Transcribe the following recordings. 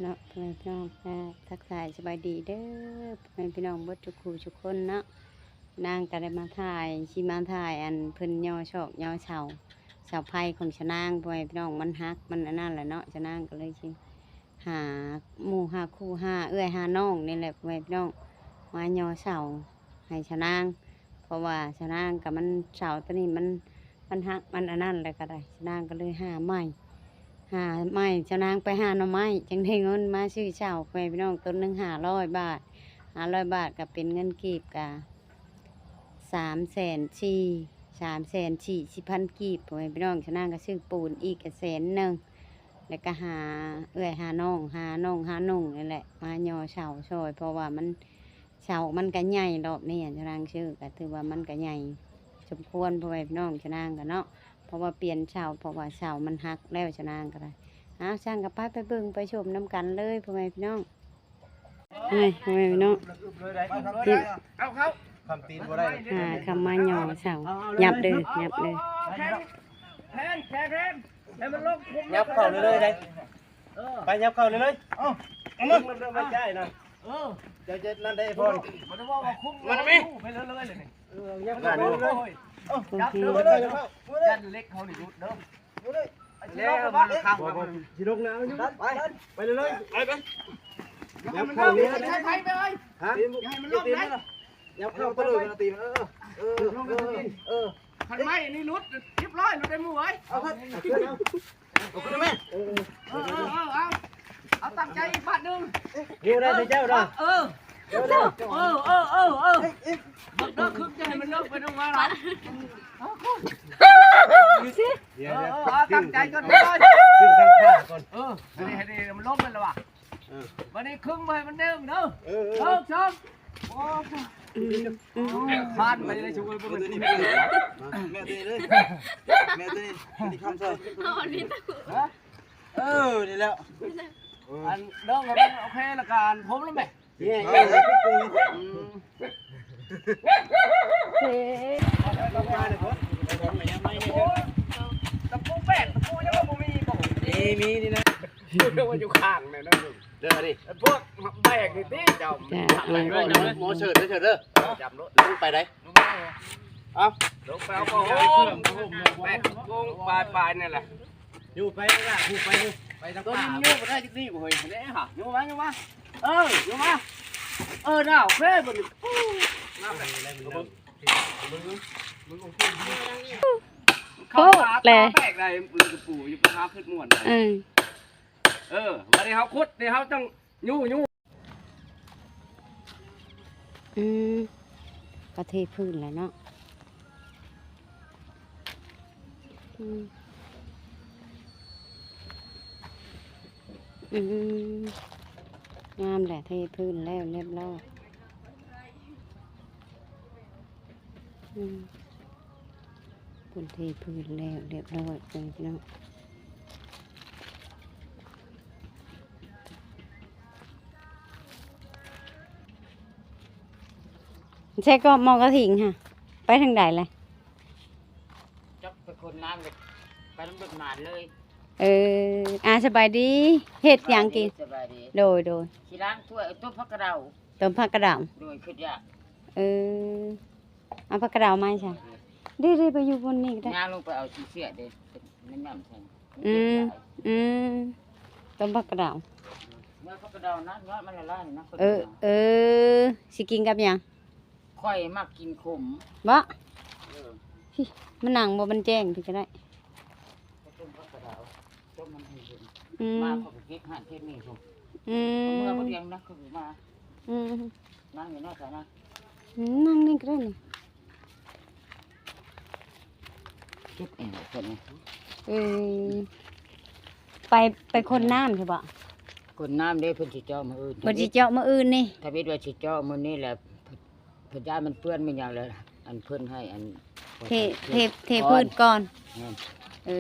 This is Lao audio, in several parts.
ເນາະ ພໍ່ແມ່ພີ່ນ້ອງ ກະທັກທາຍສະບາຍດີເດີ ພໍ່ແມ່ພີ່ນ້ອງເບິດທຸກຄູ່ທຸກຄົນເນາະ. ນາງກະໄດ້ມາຖ່າຍ ຊິມາຖ່າຍອັນເພິ່ນຍໍ້ຊອກຍໍ້ເສົາ ເສົາໄຟຂອງຊະນາງ ພໍ່ແມ່ພີ່ນ້ອງ ມັນຫັກ ມັນອັນນັ້ນແຫຼະເນາະ. ຊະນາງກະເລີຍຊິຫາໝູ່ຫາຄູ່ ຫາເອື້ອຍຫານ້ອງນີ້ແຫຼະ ພໍ່ແມ່ພີ່ນ້ອງ ມາຍໍ້ເສົາໃຫ້ຊະນາງ ເພາະວ່າຊະນາງກະມັນ ເສົາໂຕນີ້ມັນ ມັນຫັກ ມັນອັນນັ້ນແຫຼະກະໄດ້ ຊະນາງກະເລີຍຫາໃໝ່ ຫາໃໝ່ ຊະນາງໄປຫາໜໍ່ໄມ້ ຈຶ່ງໄດ້ເງິນມາຊື້ເສົາ ພໍ່ແມ່ພີ່ນ້ອງ ຕົ້ນໜຶ່ງຫ້າຮ້ອຍບາດ ຫ້າຮ້ອຍບາດກະເປັນເງິນກີບກະສາມແສນສີ່ ສາມແສນສີ່ສິບພັນກີບ ພໍ່ແມ່ພີ່ນ້ອງ. ຊະນາງກະຊື້ປູນອີກກະແສນໜຶ່ງ ແລ້ວກະຫາເອື້ອຍຫານ້ອງ ຫານ້ອງຫາໜຸ່ງນີ້ແຫຼະ ມາຍໍ້ເສົາຊ່ອຍ ເພາະວ່າມັນ ເສົາມັນກະໃຫຍ່ ຮອບນີ້ ຊະນາງຊື້ກະຖືວ່າມັນກະໃຫຍ່ສົມຄວນ ພໍ່ແມ່ພີ່ນ້ອງ ຊະນາງກະເນາະ ເພາະວ່າປ່ຽນເສົາ ເພາະວ່າເສົາມັນຫັກແລ້ວ ຊະນາງກະໄດ້. ເອົາ ຊັ້ນກະໄປ ໄປເບິ່ງໄປຊົມນຳກັນເລີຍ ພໍ່ແມ່ພີ່ນ້ອງ. ນີ້ ພໍ່ແມ່ພີ່ນ້ອງ ເອົາເຂົ້າ ຄຳຕີນບໍ່ໄດ້ ຫາຄຳມາຍໍ່ເສົາ ຫຍັບເດີ ຫຍັບເດີ ຫຍັບເຂົ້າເລີຍໆ ໄດ້ ເອີ ໄປຫຍັບເຂົ້າເລີຍໆ ເອົາ ເອົາມາ ເລີ່ມມາຈ່າຍນະ ເອີ ເຈົ້າຈະນັ້ນໄດ້ ໄອ້ພອນ ບໍ່ໄດ້ເວົ້າວ່າຄຸມ ມັນມີ ໄປເລີຍໆ ເລີຍນີ້ ເອີ ຫຍັບເຂົ້າເລີຍໆ ເອີ ຈັບເລີຍ ເອີ ເລີຍ ຢັນເຫຼັກເຂົານີ້ຫຼຸດເດີ ເລີຍ ຊິລົງມາ ຊິລົງແລ້ວ ໄປ ໄປເລີຍໆ ໄປ ໄປ ຫຍັບເຂົ້າເລີຍ ໄປ ໄປ ໄປ ຫະ ຢ່າໃຫ້ມັນລົງໄດ້ ຫຍັບເຂົ້າ ເອີ ເອີ ຄັນໄມ້ນີ້ຫຼຸດ ຮຽບຮ້ອຍ ຫຼຸດໄດ້ໝູ່ເອີຍ ເອົາ ເອົາ ເອົາຂຶ້ນມາ ເອີ ເອີ ເອີ ເອົາ ເອົາ ເອົາ ຕັ້ງໃຈອີກບາດໜຶ່ງ ຢູ່ໄດ້ເຈົ້າເນາະ ເອີ ເອີ ເອີ ເອີ ເອີ ເອີ ເບິ່ງເດີ ຄຶກຈະໃຫ້ມັນເລີກໄປລົງມາລະ ຢູ່ຊິ ດຽວ ເອີ ເອີ ເອົາຕັ້ງໃຈກ່ອນ ເອີ ເອີ ໃຫ້ດີ ໃຫ້ດີ ມັນລົງກັນລະວະ ເອີ ບາດນີ້ຄຶງໄວ້ມັນເດີງເດີ ເອີ ເອີ ເອີ ເອີ ໂອ້ ອືມ ອືມ ຜ່ານໄປເລີຍ ຊຸກເອີຍ ບໍ່ແມ່ນ ແມ່ນຕົວນີ້ເລີຍ ແມ່ນຕົວນີ້ ຕົວນີ້ຄຳໃສ່ ເອົາອັນນີ້ ຮະ ເອີ ນີ້ແຫຼະ ອັນເດີງໃຫ້ມັນໂອເຄລະກະອັນຜົມລະແມ່ ນີ້ ອືມ ເອີ ຕະປູແປ້ງ ຕະປູຍັງວ່າບໍ່ມີບໍ່ ມີ ມີນີ້ນະ ເດີວ່າຢູ່ຂ້າງແນ່ນອນ ເດີນີ້ ພວກແບກນີ້ຕິເຈົ້າ ເອົາ ໝໍເຊີນເດີ ເຊີນເດີ ຈຳໂລດ ລົງໄປໄດ ເອົາ ລົງໄປເອົາຜ້າຫົ່ມ ແບກໂກງປາຍໆ ນີ້ແຫຼະ ຢູ່ໄປລະ ຜູ້ໄປ ໄປທາງປ່າ ໂຕນີ້ມັນຢູ່ບໍ່ໄດ້ຈັກນີ້ບໍ່ເຮີ້ຍ ແນ່ຫະ ຢູ່ມາ ຢູ່ມາ ເອີ ຢູ່ມາ ເອີ ໜາວເດີ້ ບັດນີ້ ໂຄດແຫຼະ ເຂົ້າປ່າຕາແບກໄດ້ ປູຢູ່ໄປຫາຂຶ້ນມ່ວນໄດ້ ເອີ ເອີ ບັດນີ້ເຮົາຂຸດນີ້ເຮົາຈັ່ງ ຢູ່ ຢູ່ ອືມ ກະເທພື້ນແຫຼະເນາະ ອືມ ອືມ ງາມແຫຼະ ເທພື້ນແລ້ວລຽບລ້ອຍ ອືມ. ເພິ່ນເທພື້ນແລ້ວລຽບລ້ອຍ ເອີ ພີ່ນ້ອງ ໃສ່ກອບໝໍກະຖິງຫະ ໄປທາງໃດລະ? ຈັກໄປຂົນນ້ຳ ໄປນຳລົດມານເລີຍ ເອີ ອາ ສະບາຍດີ ເຮັດຫຍັງກິນ? ສະບາຍດີ ສະບາຍດີ ໂດຍ ໂດຍ ຊິລ້າງຖ້ວຍ ຕົ້ມຜັກກະເດົາ ຕົ້ມຜັກກະເດົາ ໂດຍ ຄຶດຢາກ ເອີ ເອົາຜັກກະເດົາມາໃສ່ ເດ້ໆ ໄປຢູ່ບ່ອນນີ້ກະໄດ້ ຍ່າງລົງໄປເອົາຂີ້ເສຍເດ້ ມັນຫຍ້ຳໃສ່ ອືມ ອືມ ຕົ້ມຜັກກະເດົາ ຍອດຜັກກະເດົານະ ຍອດມັນລະລາຍນະ ເອີ ເອີ ຊິກິນກັບຫຍັງ? ຂ້ອຍມັກກິນຂົມ ບໍ່? ເອີ ມານັ່ງບໍ່ ມັນແຈ້ງພີ້ກະໄດ້ ຕົ້ມຜັກກະເດົາ ຕົ້ມມັນໃຫ້ເຫັນ ອືມ ມາເຂົາກະເກັບຫັ້ນເກັບນີ້ ອືມ ເມື່ອບໍ່ດຽງນະ ເຂົາກະມາ ອືມ ນັ່ງຢູ່ນອກຊະນະ ອືມ ນັ່ງນີ້ກະໄດ້ນີ້ ເກັບເອງເພິ່ນ ເອີ ໄປ ໄປຂົນນ້ຳໃຊ່ບໍ່? ຂົນນ້ຳເດ້ ເພິ່ນຊິເຈາະມື້ອື່ນ ເພິ່ນຊິເຈາະມື້ອື່ນນີ້ ທຳອິດວ່າຊິເຈາະມື້ນີ້ແຫຼະ ເພິ່ນຢ້ານມັນເປື້ອນແມ່ນຫຍັງແຫຼະ ອັນເພິ່ນໃຫ້ອັນ ເທ ເທ ເທພື້ນກ່ອນ ແມ່ນ ເອີ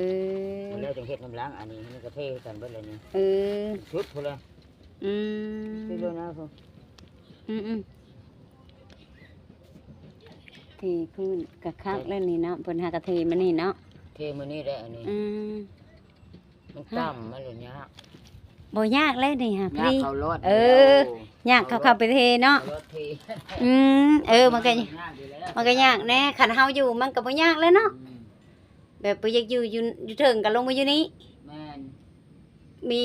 ແລ້ວຈັ່ງເຮັດນ້ຳລ້າງ ອັນນີ້ມັນກະເທຄືກັນເບິດແລ້ວນີ້ ເອີ ສຸດພຸ້ນລະ ອືມ ສຸດແລ້ວນະ ອືມໆ ເທພື້ນກະຄັກແລ້ວນີ້ເນາະ ເພິ່ນຫາກະເທມື້ນີ້ເນາະ ເທມື້ນີ້ແຫຼະ ອັນນີ້ ອືມ ມັນຕ່ຳ ມັນເລີຍຍາກ ບໍ່ຍາກແລ້ວນີ້ຫາ ຍາກເຂົາລອດ ເອີ ແລ້ວ ຍາກເຂົາເຂົ້າໄປເທເນາະ ເຂົາລອດເທ ອືມ ເອີ ມັນກໍ ມັນຍາກຢູ່ແລ້ວ ມັນກໍຍາກແດ່ ຄັນເຮົາຢູ່ມັນກໍບໍ່ຍາກແລ້ວເນາະ ອືມ ແບບບໍ່ຢາກຢູ່ ຢູ່ ຢູ່ເທິງກໍລົງມາຢູ່ນີ້ ແມ່ນ ມີ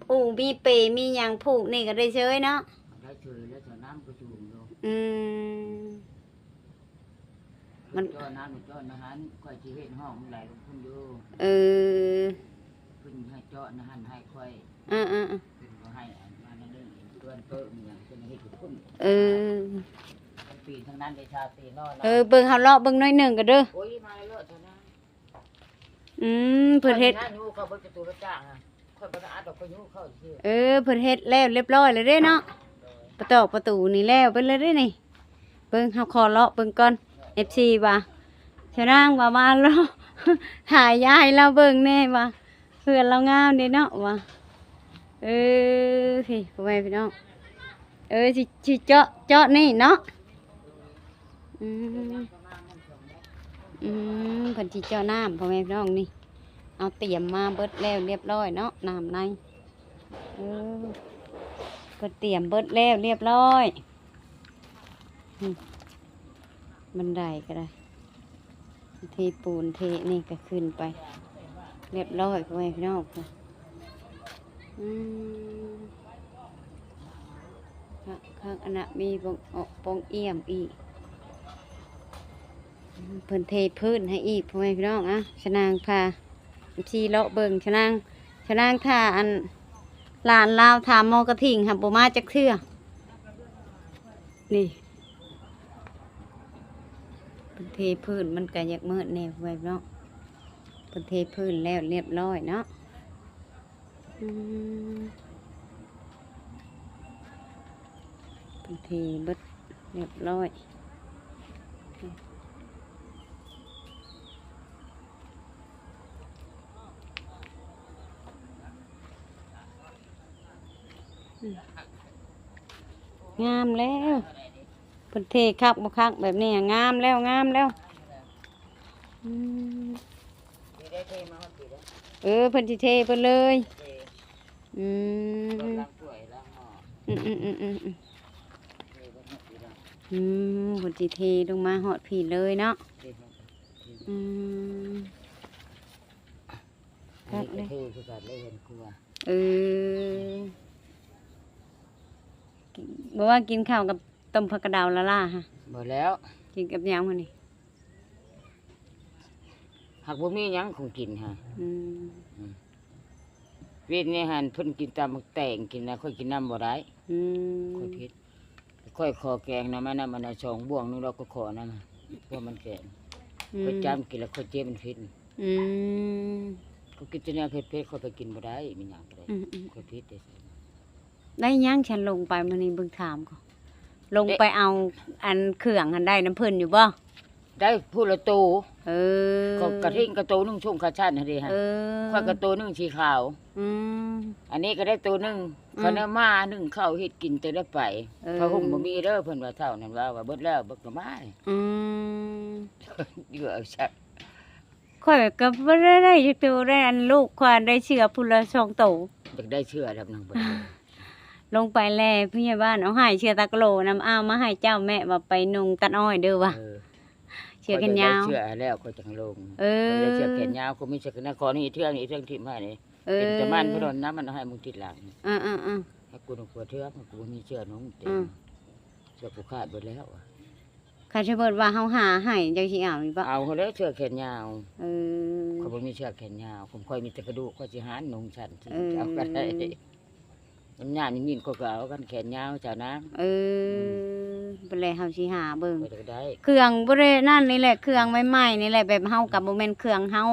ອູ່ມີເປ ມີຫຍັງຜູກນີ້ກໍໄດ້ເຊີຍເນາະ ໄດ້ເຊີຍແລ້ວ ສະນ້ຳກໍສູງຢູ່ ອືມ ມັນ ເຈາະນ້ຳ ເຈາະໃນຫັ້ນ ຂ້ອຍຊິເຮັດຫ້ອງມັນໄຫຼລົງພຸ້ນຢູ່ ເອີ ເພິ່ນໃຫ້ເຈາະໃນຫັ້ນໃຫ້ຂ້ອຍ ເອີໆໆ ເພິ່ນກໍໃຫ້ອັນນັ້ນອັນນີ້ ເພິ່ນເປີ້ມີຫຍັງເພິ່ນເຮັດຢູ່ພຸ້ນ ເອີ ມັນປີນທາງນັ້ນໄດ້ຊາວຕີນອນ ເອີ ເບິ່ງເຮົາເລາະເບິ່ງໜ້ອຍໜຶ່ງກໍເດີ ໂອ້ຍ ມາເລີຍເລີະເທົ່ານັ້ນ ອືມ ເພິ່ນເຮັດ ຂ້ອຍນີ້ນະ ຍູ້ເຂົ້າເບິດປະຕູປະຈາງ ຂ້ອຍບໍ່ໄດ້ອັດດອກ ຂ້ອຍຍູ້ເຂົ້າຊື່ ເອີ ເພິ່ນເຮັດແລ້ວລຽບຮ້ອຍແລ້ວເດ້ເນາະ ໂດຍ ປະຕອກປະຕູນີ້ແລ້ວເບິດແລ້ວເດ້ນີ້ ເບິ່ງ ເຮົາຂໍເລາະເບິ່ງກ່ອນ ເອັຟຊີ ວ່າ ຊາວນາງວ່າ ມາເລາະ ຖ່າຍຍາຍລາວເບິ່ງແດ່ວ່າ ເຮືອນລາວງາມເດ້ເນາະວ່າ ເອີ ພີ້ ພໍ່ແມ່ພີ່ນ້ອງ ເອີ ຊິ ຊິເຈາະ ເຈາະນີ້ເນາະ ອືມ ອືມ ເພິ່ນຊິເຈາະນ້ຳ ພໍ່ແມ່ພີ່ນ້ອງນີ້ ເອົາຕຽມມາເບິດແລ້ວລຽບຮ້ອຍເນາະ ນ້ຳໃນ ເອີ ເພິ່ນຕຽມເບິດແລ້ວລຽບຮ້ອຍ ອືມ ບັນໄດກໍໄດ້ ເທປູນເທນີ້ກໍຂຶ້ນໄປລຽບຮ້ອຍ ພໍ່ແມ່ພີ່ນ້ອງ ອືມ ຄັກໆ ອັນນະ ມີປ່ອງອອກປ່ອງອ້ຽມອີກ ເພິ່ນເທພື້ນໃຫ້ອີກ ພໍ່ແມ່ພີ່ນ້ອງ ອະ ຊາວນາງພາ ເອັຟຊີ ເລາະເບິ່ງ ຊາວນາງ ຊາວນາງຖ້າ ອັນ ຫຼານລາວຖາມໝໍກະທິ່ງ ຫາບໍ່ມາຈັກເທື່ອ ນີ້ ເພິ່ນເທພື້ນ ມັນກະຢາກມືດແດ່ ພໍ່ແມ່ພີ່ນ້ອງ ເພິ່ນເທພື້ນແລ້ວລຽບຮ້ອຍເນາະ ອືມ ເພິ່ນເທເບິດລຽບຮ້ອຍ ອືມ ງາມແລ້ວ ເພິ່ນເທຄັກບໍ່ຄັກແບບນີ້ ງາມແລ້ວ ງາມແລ້ວ ອືມ ເອີ ເພິ່ນຊິເທເພິ່ນເລີຍ ອືມ ອືມໆໆໆ ອືມ ເພິ່ນຊິເທລົງມາຮອດພີ້ເລີຍເນາະ ອືມ ອັນນີ້ກໍເທຄືກັນເລີຍ ເຮືອນຄົວ ເອີ ບໍ່ວ່າກິນເຂົ້າກັບຕົ້ມຜັກກະເດົາລະລາຫະ ບໍ່ແລ້ວ ກິນກັບຫຍັງມື້ນີ້ ຫາກບໍ່ມີຫຍັງຂອງກິນຫະ ອືມ ອືມ ເວນນີ້ຫັ້ນເພິ່ນກິນຕຳບັກແຕງ ກິນນະ ຂ້ອຍກິນນຳບໍ່ໄດ້ ອືມ ຂ້ອຍຜິດ ຂ້ອຍຂໍແກງນຳ ອັນນັ້ນ ອັນນັ້ນ ສອງບ່ວງໜຶ່ງ ລາວກໍຂໍນຳ ພວກມັນແກງ ອືມ ຂ້ອຍຈຳກິນແລ້ວຂ້ອຍເຈັບມັນຜິດ ອືມ ຂ້ອຍກິນແຕ່ແນວເຜັດໆ ຂ້ອຍໄປກິນບໍ່ໄດ້ ມີຫຍັງກໍໄດ້ ອືມໆ ຂ້ອຍຜິດເດ້ ໄດ້ຫຍັງ ສັນລົງໄປມື້ນີ້ເບິ່ງຖາມກ່ອນ ລົງໄປເອົາອັນເຄື່ອງຫັ້ນໄດ້ນຳເພິ່ນຢູ່ບໍ່? ໄດ້ຜູ້ລະໂຕ ເອີ ກໍກະທິງກະໂຕໜຶ່ງ ຊົງຂາສັ້ນຫັ້ນເດ ເອີ ຂ້ອຍກະໂຕໜຶ່ງສີຂາວ ອືມ ອັນນີ້ກໍໄດ້ໂຕໜຶ່ງ ອືມ ເຂົາແນວມາໜຶ່ງເຂົ້າເຮັດກິນແຕ່ລະໄປ ເອີ ຜ້າຫົ່ມບໍ່ມີເດີ ເພິ່ນວ່າເຖົ້ານັ້ນວ່າ ວ່າເບິດແລ້ວ ເບິດກໍມາ ອືມ ຢູ່ເອົາຊັກ ຂ້ອຍກໍບໍ່ໄດ້ ໄດ້ຈັກໂຕ ໄດ້ອັນລູກຄວານ ໄດ້ເສື້ອຜູ້ລະສອງໂຕ ຢາກໄດ້ເສື້ອດຳນຳ ລົງໄປແລ ຜູ້ໃຫຍ່ບ້ານເອົາໃຫ້ເສື້ອຕາກະໂຫຼນຳ ເອົາມາໃຫ້ເຈົ້າແມ່ວ່າໄປນຸ່ງຕັດອ້ອຍເດີວ່າ ເອີ ເສື້ອແຂນຍາວ ຂ້ອຍໄດ້ເສື້ອໃຫ້ແລ້ວ ຂ້ອຍຈັ່ງລົງ ເອີ ຂ້ອຍໄດ້ເສື້ອແຂນຍາວ ຂ້ອຍມີເສື້ອແຂນຍາວ ຂໍນີ້ເທື່ອນີ້ເທື່ອທີ່ມານີ້ ເອີ ເປັນຕະມັນເພິ່ນນຳ ມັນເອົາໃຫ້ມຶງຕິດຫຼັງ ເອີໆໆ ໃຫ້ກູນຸ່ງຫົວເທື່ອ ກູບໍ່ມີເສື້ອນຸ່ງ ເອີ ເສື້ອກູຂາດເບິດແລ້ວ ຄັນສົມມຸດວ່າເຮົາຫາໃຫ້ ເຈົ້າຊິເອົາຢູ່ບໍ່? ເອົາຫັ້ນແຫຼະ ເສື້ອແຂນຍາວ ເອີ ຂ້ອຍບໍ່ມີເສື້ອແຂນຍາວ ຂອງຂ້ອຍມີແຕ່ກະດູກ ຂ້ອຍຊິຫານຸ່ງຊັ້ນ ເອີ ເອົາກໍໄດ້ ຍາມຍາມຍິນໆ ຂ້ອຍກໍເອົາ ຄັນແຂນຍາວຊາວນາງ ເອີ ອືມ ບັດແລ້ວເຮົາຊິຫາເບິ່ງ ຂ້ອຍກໍໄດ້ ເຄື່ອງບໍ່ໄດ້ນັ້ນນີ້ແຫຼະ ເຄື່ອງໃໝ່ໆນີ້ແຫຼະ ແບບເຮົາກໍບໍ່ແມ່ນເຄື່ອງເຮົາ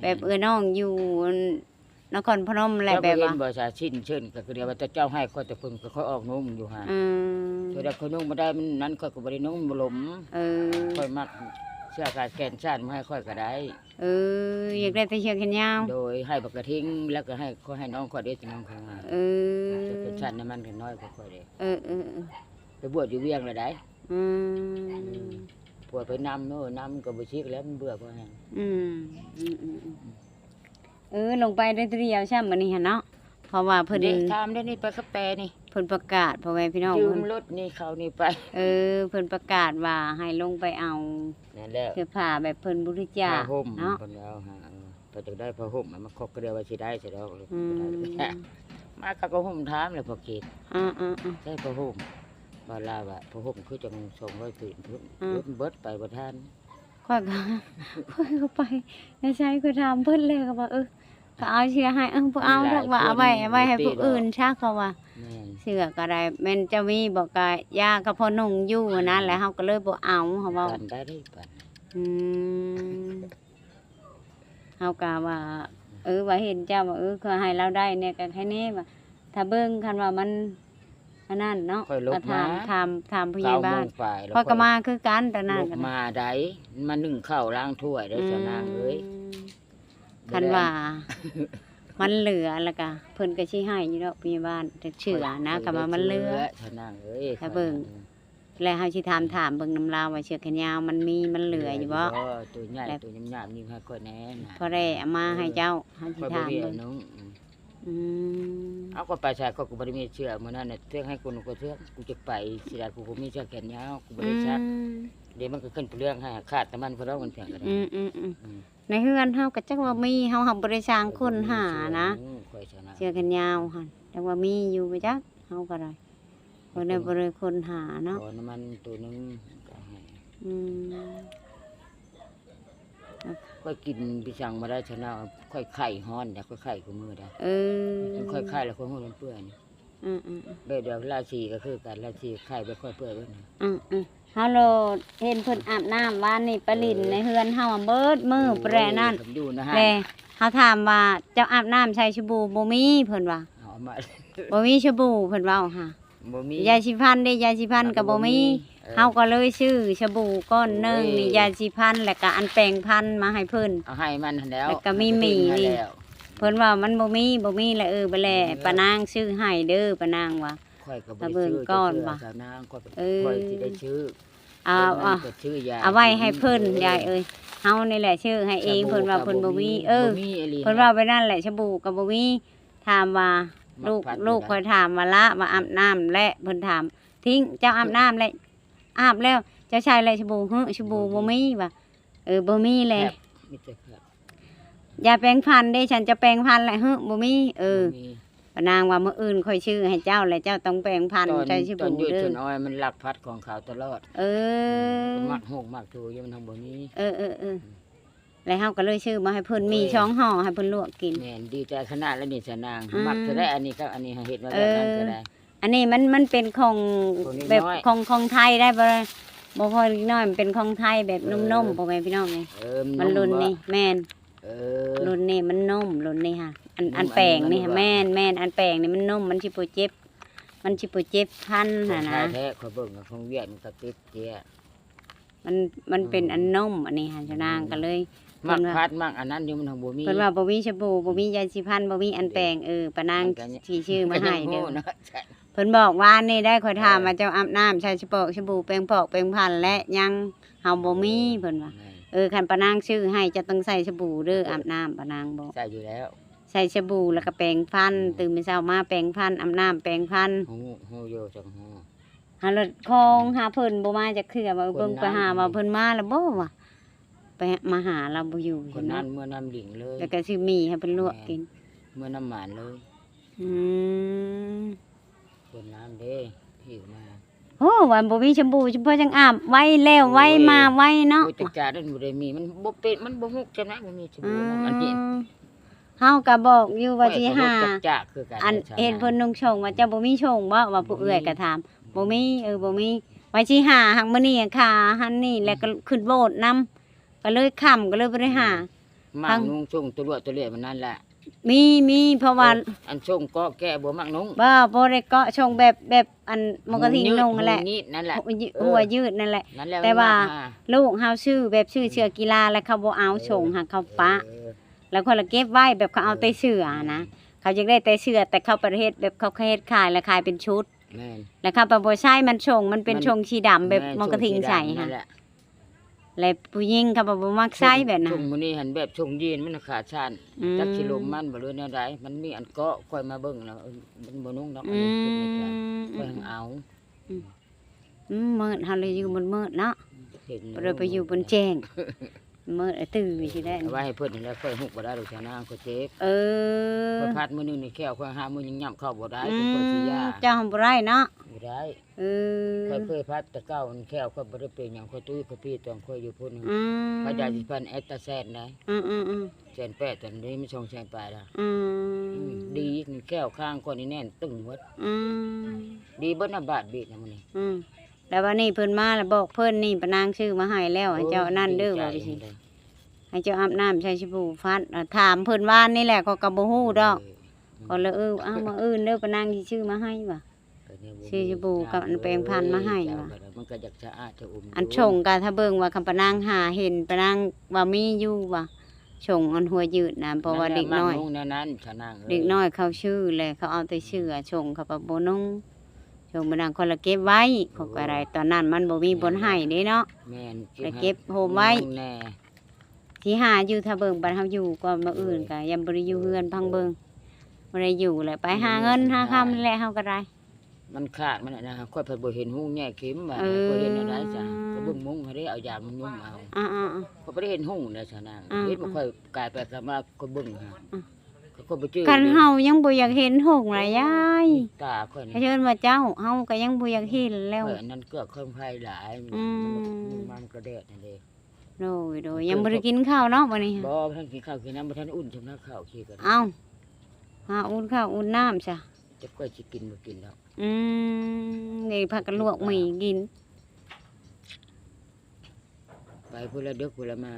ແມ່ນ ແບບເອື້ອຍນ້ອງຢູ່ ນະຄອນພະນົມແຫຼະ ແບບວ່າ ເຈົ້າບໍ່ເຫັນບໍ່ຊະ ສິ້ນເຊີນກໍຄືດຽວວ່າແຕ່ເຈົ້າໃຫ້ຂ້ອຍແຕ່ເພິ່ນກໍຄ່ອຍອອກນຸ່ງຢູ່ຫາ ອືມ ເທື່ອໃດຂ້ອຍນຸ່ງບໍ່ໄດ້ ມັນນັ້ນຂ້ອຍກໍບໍ່ໄດ້ນຸ່ງ ມັນບໍ່ລົມ ເອີ ຂ້ອຍມັກເສື້ອການແຂນສັ້ນມາໃຫ້ຂ້ອຍກໍໄດ້ ເອີ ຢາກໄດ້ແຕ່ເສື້ອແຂນຍາວ ໂດຍ ໃຫ້ບັກກະທິງ ແລ້ວກໍໃຫ້ ຂໍໃຫ້ນ້ອງຂ້ອຍເດ້ ນ້ອງຂ້ອຍ ເອີ ເສື້ອແຂນສັ້ນນະ ມັນກໍນ້ອຍກວ່າຂ້ອຍເດ້ ເອີໆໆ ໄປບວດຢູ່ວຽງແລ້ວໃດ ອືມ ອືມ ຜົວໄປນຳ ເອີ ນຳກໍບໍ່ຊິກແລ້ວ ມັນເບື່ອພໍແຮງ ອືມ ອືມໆໆ ເອີ ລົງໄປໄດ້ເທື່ອດຽວຊ້ຳ ມື້ນີ້ຫັ້ນເນາະ ເພາະວ່າເພິ່ນ ເດ້ ຖາມເດ້ນີ້ ໄປກັບແປນີ້ ເພິ່ນປະກາດ ພໍ່ແມ່ພີ່ນ້ອງ ຢືມລົດນີ້ເຂົານີ້ໄປ ເອີ ເພິ່ນປະກາດວ່າໃຫ້ລົງໄປເອົາ ນັ້ນແຫຼະ ເສື້ອຜ້າແບບເພິ່ນບໍລິຈາກເນາະ ເພິ່ນເອົາຫາ ເອີ ເພິ່ນຢາກໄດ້ຜ້າຫົ່ມ ມັນເຂົາກໍເລີຍວ່າຊິໄດ້ຊະດອກ ອືມ ມາເຂົາກໍຫົ່ມຖາມແລ້ວ ພໍ່ເຂດ ອືມໆໆ ໃຊ້ຜ້າຫົ່ມ ວ່າລາວວ່າຜ້າຫົ່ມຄືຈັ່ງສອງຮ້ອຍຜືນ ອືມ ເບິດໄປບໍ່ທັນ. ຂ້ອຍກໍ ຂ້ອຍກໍໄປໃນໃສ ຂ້ອຍຖາມເພິ່ນແລ້ວກໍວ່າ ເອີ ກໍເອົາເສື້ອໃຫ້ ເອີ ບໍ່ເອົາດອກວ່າ ເອົາໄວ້ ເອົາໄວ້ໃຫ້ຜູ້ອື່ນຊະ ເຂົາວ່າ ແມ່ນ ເສື້ອກໍໄດ້ ແມ່ນເຈົ້າມີບໍ່ ກໍຢາ ກໍພໍນຸ່ງຢູ່ຫັ້ນນະ ອືມ ແລ້ວເຮົາກໍເລີຍບໍ່ເອົາ ເຂົາເວົ້າ ກັນໄດ້ເດ້ ອືມ ເຮົາກໍວ່າ ເອີ ວ່າເຫັນເຈົ້າວ່າ ເອີ ເຂົາໃຫ້ລາວໄດ້ແດ່ກໍໃຫ້ແດ່ວ່າ ຖ້າເບິ່ງ ຄັນວ່າມັນອັນນັ້ນເນາະ ຂ້ອຍລົບມາ ກໍຖາມ ຖາມ ຖາມຜູ້ໃຫຍ່ບ້ານ ເກົ້າໂມງປາຍແລ້ວ ຂ້ອຍກໍມາຄືກັນຕອນນັ້ນ ລົບມາໄດ໋ ມາໜຶ້ງເຂົ້າລ້າງຖ້ວຍໄດ໋ ອືມ ສາວນາງເອີຍ ຄັນວ່າມັນເຫຼືອແລ້ວກໍເພິ່ນກໍຊິໃຫ້ຢູ່ດອກ ຜູ້ໃຫຍ່ບ້ານ ຈັກເຊື່ອນະ ຂ້ອຍ ຂ້ອຍ ຄັນວ່າມັນເຫຼືອ ສາວນາງເອີຍ ຖ້າເບິ່ງ ຂ້ອຍນະ ແລ້ວເຮົາຊິຖາມ ອືມ ຖາມເບິ່ງນຳລາວວ່າເສື້ອແຂນຍາວມັນມີ ມັນເຫຼືອຢູ່ບໍ່ ເຫຼືອຢູ່ບໍ່ ໂຕໃຫຍ່ ແລ້ວ ໂຕຫຍາບໆ ຍິບໃຫ້ຂ້ອຍແດ່ນະ ພໍໄດ້ເອົາມາໃຫ້ເຈົ້າ ເອີ ເຮົາຊິຖາມເບິ່ງ ຂ້ອຍບໍ່ມີອັນໜຶ່ງ ອືມ ອືມ ເອົາ ຂ້ອຍໄປໃສ ຂ້ອຍກໍບໍ່ໄດ້ມີເສື້ອ ມື້ນັ້ນນະ ເທື່ອໃຫ້ຄົນ ກໍເທື່ອ ກູຈະໄປຊິໄດ້ ກູບໍ່ມີເສື້ອແຂນຍາວ ກູບໍ່ໄດ້ຊັກ ອືມ ເດ ມັນກໍຂຶ້ນເປັນເລື່ອງໃຫ້ ຂາດແຕ່ມັນ ເພິ່ນວ່າມັນເຖິງກໍໄດ້ ອືມໆໆ ອືມ ໃນເຮືອນເຮົາກໍຈັກວ່າມີ ເຮົາຫາບໍ່ໄດ້ສ້າງຄົ້ນຫານະ ເສື້ອແຂນຍາວຫັ້ນ ຈັກວ່າມີຢູ່ບໍ່ຈັກ ເຮົາກໍໄດ້ ບໍ່ໄດ້ ບໍ່ໄດ້ຄົ້ນຫາເນາະ ຂໍນ້ຳມັນໂຕໜຶ່ງກໍໃຫ້ ອືມ ຂ້ອຍກິນໄປສັ່ງມາໄດ້ຊະນະ ຂ້ອຍໄຂ້ຮ້ອນໄດ໋ ຂ້ອຍໄຂ້ຄູ່ມື້ໄດ໋ ເອີ ຂ້ອຍໄຂ້ແລ້ວຂ້ອຍຮູ້ມັນເປື້ອນ ອືມໆໆ ແບບດຽວລາວສີກໍຄືກັນ ລາວສີໄຂ້ແບບຂ້ອຍເປື້ອນເບິດນະ ອືມໆ ເຮົາໂລດເຫັນເພິ່ນອາບນ້ຳ ວານນີ້ໄປຫຼິ້ນ ເອີ ໃນເຮືອນເຮົາເບິດມື້ ເອີ ປະແລະນັ້ນ ຢູ່ນະ ແລະເຮົາຖາມວ່າ ເຈົ້າອາບນ້ຳໃສ່ສະບູ ບໍ່ມີ ເພິ່ນວ່າ ເອົາມາ ບໍ່ມີສະບູ ເພິ່ນເວົ້າຫາ ບໍ່ມີ ຢາສີຟັນເດ້ ຢາສີຟັນກໍບໍ່ມີ ເອີ ເຮົາກໍເລີຍຊື້ສະບູກ້ອນໜຶ່ງນີ້ ໂອ້ຍ ຢາສີຟັນ ແລ້ວກໍອັນແປງພັນມາໃຫ້ເພິ່ນ ເອົາໃຫ້ມັນຫັ້ນແລ້ວ ແລ້ວກໍມີໝີ່ນີ້ ເພິ່ນວ່າມັນບໍ່ມີ ບໍ່ມີແຫຼະ ເອີ ບັດແລະ ເອີ ປ້ານາງຊື້ໃຫ້ເດີ ປ້ານາງວ່າ ຂ້ອຍກໍບໍ່ໄດ້ຊື້ ເບິ່ງກ່ອນວ່າ ເທື່ອສາວນາງ ຂ້ອຍ ເອີ ຂ້ອຍຊິໄດ້ຊື້ ເອົາ ເອົາໄວ້ໃຫ້ເພິ່ນ ເອີ ຍາຍເອີຍ ເຮົານີ້ແຫຼະຊື້ໃຫ້ເອງ ສະບູ ເພິ່ນວ່າເພິ່ນບໍ່ມີ ບໍ່ມີ ເອີ ບໍ່ມີອີ່ຫຼີ ເພິ່ນວ່າໄປນັ້ນແຫຼະ ສະບູກໍບໍ່ມີ ຖາມວ່າ ລູກ ລູກຂ້ອຍຖາມວ່າ ລະ ວ່າອາບນ້ຳແລ້ວ ເພິ່ນຖາມ ທິງ ເຈົ້າອາບນ້ຳແລ້ວ ອາບແລ້ວ ເຈົ້າໃຊ້ແລ້ວສະບູ ຫຶ ສະບູບໍ່ມີວ່າ ເອີ ບໍ່ມີແຫຼະ ມີແຕ່ແຄບ ຢາແປງຟັນເດ້ ສັນຈະແປງຟັນແຫຼະ ຫຶ ບໍ່ມີ ເອີ ບໍ່ມີ ປ້ານາງວ່າ ມື້ອື່ນຂ້ອຍຊື້ໃຫ້ເຈົ້າ ແລ້ວເຈົ້າຕ້ອງແປງຟັນໃສ່ສະບູເດີ ຕອນຢູ່ຕົ້ນອ້ອຍມັນລັກພັດຂອງເຂົາຕະຫຼອດ ເອີ ມັກຫູກມັກຖູຢູ່ ມັນທັງບໍ່ມີ ເອີໆໆ ແລ້ວເຮົາກໍເລີຍຊື້ມາໃຫ້ເພິ່ນ ມີສອງຫໍ່ໃຫ້ເພິ່ນລວກກິນ ແມ່ນ ດີໃຈຂະໜາດແລ້ວນີ້ສາວນາງ ມັກເທົ່າໃດ ອັນນີ້ກັບອັນນີ້ ເຮັດມາແບບນັ້ນກໍໄດ້ ອັນນີ້ມັນ ມັນເປັນຂອງແບບຂອງ ຂອງໄທໄດ໋ ບໍ່ ບໍ່ພໍເດັກນ້ອຍ ມັນເປັນຂອງໄທແບບນຸ່ມໆ ເອີ ພໍ່ແມ່ພີ່ນ້ອງເອີຍ ເອີ ມັນລຸ້ນນີ້ ແມ່ນ ເອີ ລຸ້ນນີ້ມັນນຸ່ມ ລຸ້ນນີ້ຫະ ອັນ ອັນແປງນີ້ຫະ ແມ່ນໆ ອັນແປງນີ້ມັນນຸ່ມ ມັນຊິບໍ່ເຈັບ ມັນຊິບໍ່ເຈັບຟັນຫັ້ນນະ ຂອງໄທແທ້ ຂ້ອຍເບິ່ງຂອງຫວຽດມັນກໍຕິດເຈຍ ມັນ ມັນເປັນອັນນົມ ອັນນີ້ຫັ້ນ ສາວນາງກໍເລີຍ ມັກພັດມັກອັນນັ້ນຢູ່ ມັນບໍ່ມີ ເພິ່ນວ່າບໍ່ມີສະບູ ບໍ່ມີຢາສີຟັນ ບໍ່ມີອັນແປງ ເອີ ປ້ານາງຊິຊື້ມາໃຫ້ເດີ ເພິ່ນບອກວານນີ້ໄດ໋ ຂ້ອຍຖາມວ່າ ເຈົ້າອາບນ້ຳໃຊ້ສະປອກສະບູ ແປງຟອກແປງພັນ ແລະ ຍັງ ເຮົາບໍ່ມີ ເພິ່ນວ່າ ເອີ ຄັນປ້ານາງຊື້ໃຫ້ ເຈົ້າຕ້ອງໃຊ້ສະບູເດີ ອາບນ້ຳ ປ້ານາງບອກ ໃຊ້ຢູ່ແລ້ວ ໃຊ້ສະບູ ແລ້ວກໍແປງຟັນ ຕື່ນມາເຊົ້າມາແປງຟັນ ອາບນ້ຳແປງຟັນ ຮູ້ ຮູ້ຢູ່ ຈັກຮູ້ ຫາລົດຄອງຫາເພິ່ນບໍ່ມາຈັກເທື່ອ ວ່າເບິ່ງໄປຫາວ່າເພິ່ນມາແລ້ວບໍ່ ວ່າໄປມາຫາລາວບໍ່ຢູ່ ຄົນນັ້ນເມືອນຳລິງເລີຍ ແລ້ວກໍຊື້ໝີ່ໃຫ້ເພິ່ນລວກກິນ ເມືອນຳໝານເລີຍ ອືມ ຄົນນັ້ນເດ້ ຫິວມາ ໂອ້ ວ່າບໍ່ມີສະບູ ສະເພາະຈັ່ງອາບໄວແລ້ວໄວມາໄວເນາະ ໂອ້ຍ ຈັກຈາດນັ້ນບໍ່ໄດ້ມີ ມັນບໍ່ເປັນ ມັນບໍ່ຮຸກຈຳນະ ບໍ່ມີສະບູນຳອັນນີ້ ເຮົາກໍບອກຢູ່ວ່າຊິຫາ ອັນເຫັນເພິ່ນນຸ່ງໂສ້ງ ວ່າເຈົ້າບໍ່ມີໂສ້ງບໍ ວ່າຜູ້ເອື້ອຍກໍຖາມ ບໍ່ມີ ເອີ ບໍ່ມີ ວ່າຊິຫາ ຫາກມື້ນີ້ຫາຫັ້ນນີ້ ແລ້ວກໍຂຶ້ນໂວດນຳ ກໍເລີຍຄ່ຳ ກໍເລີຍບໍ່ໄດ້ຫາ ມັກນຸ່ງໂສ້ງຕະຫຼວດຕະຫຼວດແບບນັ້ນແຫຼະ ມີ ມີ ເພາະວ່າ ອັນໂສ້ງເກາະແກະບໍ່ມັກນຸ່ງ ບໍ່ ບໍ່ໄດ້ເກາະ ໂສ້ງແບບ ແບບ ອັນໝໍກະທິງນຸ່ງຫັ້ນແຫຼະ ຫົວຍືດນັ້ນແຫຼະ ແຕ່ວ່າລູກເຮົາຊື້ແບບຊື້ເສື້ອກິລາ ແລ້ວເຂົາບໍ່ເອົາໂສ້ງ ຫາເຂົາປະ ແລ້ວຂ້ອຍລະເກັບໄວ້ ແບບເຂົາເອົາແຕ່ເສື້ອນະ ເຂົາຢາກໄດ້ແຕ່ເສື້ອ ແຕ່ເຂົາໄປເຮັດແບບເຂົາເຮັດຂາຍ ແລ້ວຂາຍເປັນຊຸດ ແລ້ວເຂົາໄປບໍ່ໃຊ້ ມັນໂສ້ງ ມັນເປັນໂສ້ງສີດຳແບບໝໍກະທິງໃສ່ຫັ້ນ ແລະຜູ້ຍິງເຂົາບໍ່ມັກໃສ່ແບບນັ້ນ. ຊົງມື້ນີ້ຫັ້ນແບບຊົງຢີນມັນຂາດຊານ ອືມ ຈັກຊິລົມມັນບໍ່ ຫຼືແນວໃດ ມັນມີອັນເກາະ ຂ້ອຍມາເບິ່ງແລ້ວ ເອີ ມັນບໍ່ນຸ່ງດອກ ອືມ ອັນນີ້ຄິດໃນໃຈ ຂ້ອຍເອົາ ອືມ ອືມ ມືດ ເຮົາເລີຍຢູ່ມືດໆເນາະ ເຫັນ ບໍ່ໄດ້ໄປຢູ່ບົນແຈ້ງ ມືດ ອາ ຕື່ນຊິໄດ້ ເອົາໄວ້ໃຫ້ເພິ່ນຫັ້ນແຫຼະ ຂ້ອຍຮຸກບໍ່ໄດ້ດອກຊາວນາງ ຂ້ອຍເຈັບ ເອີ ຂ້ອຍພັດມື້ໜຶ່ງນີ້ແຂ້ວຂ້ອຍຫ້າມື້ຍັງຫຍ້ຳເຂົ້າບໍ່ໄດ້ ອືມ ຂ້ອຍຊິຢາ ເຈົ້າຫັ້ນບໍ່ໄດ້ເນາະ ບໍ່ໄດ້ ເອີ ຂ້ອຍເຄີຍພັດແຕ່ເກົ່າ ແຂ້ວຂ້ອຍບໍ່ໄດ້ເປັນຫຍັງ ຂ້ອຍຕຸ້ຍຂ້ອຍປີຕອນຂ້ອຍຢູ່ພຸ້ນ ອືມ ພະຢາຊິພັນແອັດຕາແຊນໄດ ອືມໆໆ ແສນແປດ ຕອນນີ້ມັນສອງແສນປາຍລະ ອືມ ອືມ ດີ ແຂ້ວຂ້າງຂ້ອຍນີ້ແໜ້ນຕຶງໝົດ ອືມ ດີເບິດນະ ບາດບີດນະມື້ນີ້ ອືມ ແລ້ວວັນນີ້ເພິ່ນມາແລ້ວບອກເພິ່ນນີ້ ປານາງຊື້ມາໃຫ້ແລ້ວ ໃຫ້ເຈົ້າອັນນັ້ນເດີ ເວົ້າຈັ່ງຊີ້ ໃຫ້ເຈົ້າອາບນ້ຳໃສ່ສະບູ ຟັດ ຖາມເພິ່ນວານນີ້ແຫຼະ ຂ້ອຍກໍບໍ່ຮູ້ດອກ ເອີ ຂ້ອຍລະ ເອີ ເອົາ ມື້ອື່ນເດີ ປານາງຊິຊື້ມາໃຫ້ວ່າ ຊື້ສະບູກັບອັນແປງພັນມາໃຫ້ວ່າ ມັນກໍຢາກສະອາດສະອຸ່ມ ອັນຊົງກໍຖ້າເບິ່ງວ່າ ຄັນປານາງຫາເຫັນ ປານາງວ່າມີຢູ່ວ່າ ຊົງອັນຫົວຍືດນະ ເພາະວ່າເດັກນ້ອຍ ເດັກນ້ອຍເຂົາຊື້ແຫຼະ ເຂົາເອົາແຕ່ເສື້ອ ຊົງເຂົາກໍບໍ່ນຸ່ງ ຊ່ວງມື້ນັ້ນຂ້ອຍລະເກັບໄວ້ ຂ້ອຍກໍໄດ້ ຕອນນັ້ນມັນບໍ່ມີບ່ອນໃຫ້ເດ້ເນາະ ແມ່ນ ລະເກັບໂຮມໄວ້ ແນ່ ຊິຫາຢູ່ ຖ້າເບິ່ງບັດເຮົາຢູ່ກ່ອນ ມື້ອື່ນກໍຍັງບໍ່ໄດ້ຢູ່ເຮືອນ ເອີ ພັງເບິ່ງ ບໍ່ໄດ້ຢູ່ແຫຼະ ໄປຫາເງິນ ເອີ ຫາຄຳນີ້ແຫຼະ ເຮົາກໍໄດ້ ມັນຂາດມັນນະ ຂ້ອຍພັດບໍ່ເຫັນຫຸ້ງແຍກເຂັມວ່າ ເອີ ຂ້ອຍເຮັດແນວໃດຊະ ກໍເບິ່ງມຸ້ງໃຫ້ເດ້ ເອົາຢາມາຍຸ່ມເອົາ ອືມໆໆ ຂ້ອຍບໍ່ໄດ້ເຫັນຫຸ້ງເດ້ຊະນາງ ອືມໆ ເຫັນບໍ່ ຂ້ອຍກາຍໄປກາຍມາ ຂ້ອຍເບິ່ງຫາ ອືມ ຂ້ອຍບໍ່ຈື່ ຄັນເຮົາຍັງບໍ່ຢາກເຫັນຫຸ້ງລະຍາຍ ຕາຂ້ອຍນີ້ ເຊີນວ່າເຈົ້າ ເຮົາກໍຍັງບໍ່ຢາກເຫັນແລ້ວ ຂ້ອຍອັນນັ້ນເກືອກເຄື່ອງໄຟຫຼາຍ ອືມ ມັນ ມັນກໍແດດຫັ້ນເດ້ ໂດຍໆ ຍັງບໍ່ໄດ້ກິນເຂົ້າເນາະມື້ນີ້ ບໍ່ທັນກິນເຂົ້າ ກິນນ້ຳ ບໍ່ທັນອຸ່ນ ສຳລັບເຂົ້າກິນກໍ ເອົ້າ ຫາອຸ່ນເຂົ້າອຸ່ນນ້ຳຊະ ຈັກຂ້ອຍຊິກິນບໍ່ກິນດອກ ອືມ ນີ້ພາກັນລວກໝີ່ກິນ ໄປພຸ້ນລະ ດຶກພຸ້ນລະມາ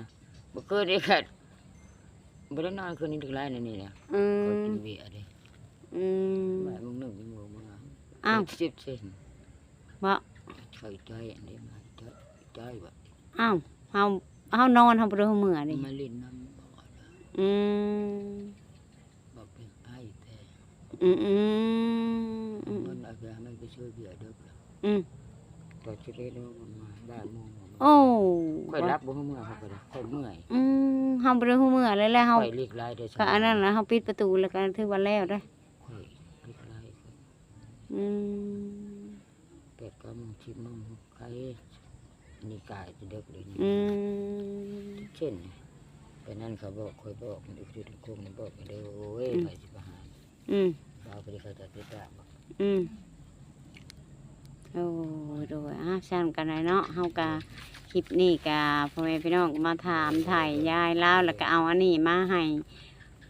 ບໍ່ຄືນນີ້ຄັນ ບໍ່ໄດ້ນອນຄືນນີ້ ດຶກຫຼາຍແນວນີ້ນະ ອືມ ເຂົາກິນເບຍເດ້ ອືມ ບ່າຍໂມງໜຶ່ງ ໂມງມາ ອ້າວ ສິບເຊັນ ບໍ່ ຂ້ອຍຈ່ອຍອັນນີ້ມາ ຈ່ອຍ ຈ່ອຍບໍ່ ອ້າວ ເຮົາ ເຮົານອນ ເຮົາບໍ່ໄດ້ຮູ້ເມື່ອເດ້ ມາຫຼິ້ນນຳບໍ່ ອືມ ບໍ່ເປັນໄອແທ້ ອືມໆ ເງິນເອົາໄປໃຫ້ມັນໄປຊື້ເບຍເດີ ອືມ ຕອນສິບເອັດໂມງມາ ບ່າຍໂມງ ໂອ້ ຂ້ອຍຫຼັບບໍ່ຮູ້ເມື່ອ ຂ້ອຍກໍໄດ້ ຂ້ອຍເມື່ອຍ ອືມ ເຮົາບໍ່ໄດ້ຮູ້ເມື່ອເລີຍ ແລ້ວເຮົາ ຂ້ອຍຫຼີກຫຼາຍເດ້ ກໍອັນນັ້ນລະ ເຮົາປິດປະຕູແລ້ວກໍຖືວ່າແລ້ວເດ້ ຂ້ອຍ ອືມ ແປດເກົ້າໂມງ ສິບໂມງ ໃຄ ນີ້ກາຍຈະເດິກເລີຍນີ້ ອືມ ເຊັ່ນ ໄປນັ້ນເຂົາບອກ ຂ້ອຍບອກ ມັນອຶກຢູ່ທາງໂຄ້ງນີ້ ບອກເດີ ໂອ້ຍ ອືມ ໃຜຊິໄປຫາ ອືມ ເຂົາບໍ່ໄດ້ເຂົ້າໃຈຕິດຕາມ ອືມ ໂອ້ ໂດຍ ອ່າ ຊັ້ນກໍໄດ້ເນາະ ເຮົາກໍ ຄລິບນີ້ກໍ ພໍ່ແມ່ພີ່ນ້ອງກໍມາຖາມໄຖ່ຍາຍລາວ ແລ້ວກໍເອົາອັນນີ້ມາໃຫ້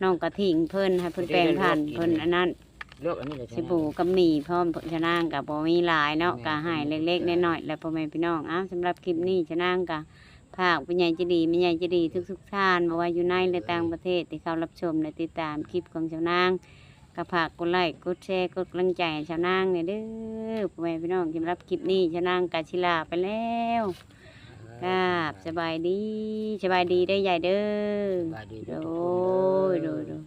ນ້ອງກະທິງເພິ່ນ ໃຫ້ເພິ່ນແປງພັນ ເພິ່ນອັນນັ້ນ ລວກອັນນີ້ແຫຼະ ສະບູກັບໝີ່ພ້ອມ ຊະນາງກໍບໍ່ມີຫຼາຍເນາະ ແມ່ນ ກໍໃຫ້ເລັກໆນ້ອຍໆ ແລະ ພໍ່ແມ່ພີ່ນ້ອງ ອ້າວ ສຳລັບຄລິບນີ້ ຊະນາງກໍຝາກຜູ້ໃຫຍ່ໃຈດີ ແມ່ໃຫຍ່ໃຈດີທຸກໆທ່ານ ບໍ່ວ່າຢູ່ໃນ ແລະ ຕ່າງປະເທດ ທີ່ເຂົ້າຮັບຊົມ ແລະ ຕິດຕາມຄລິບຂອງຊະນາງ ກໍຝາກກົດໄລ້ ກົດແຊ ກົດກຳລັງໃຈໃຫ້ຊະນາງແດ່ເດີ ພໍ່ແມ່ພີ່ນ້ອງ ສຳລັບຄລິບນີ້ ຊະນາງກໍຊິລາໄປແລ້ວ ກາບສະບາຍດີ ສະບາຍດີເດີ ຍາຍເດີ ສະບາຍດີ ໂດຍ ທຸກໆຄົນເດີ ໂດຍ ໂດຍ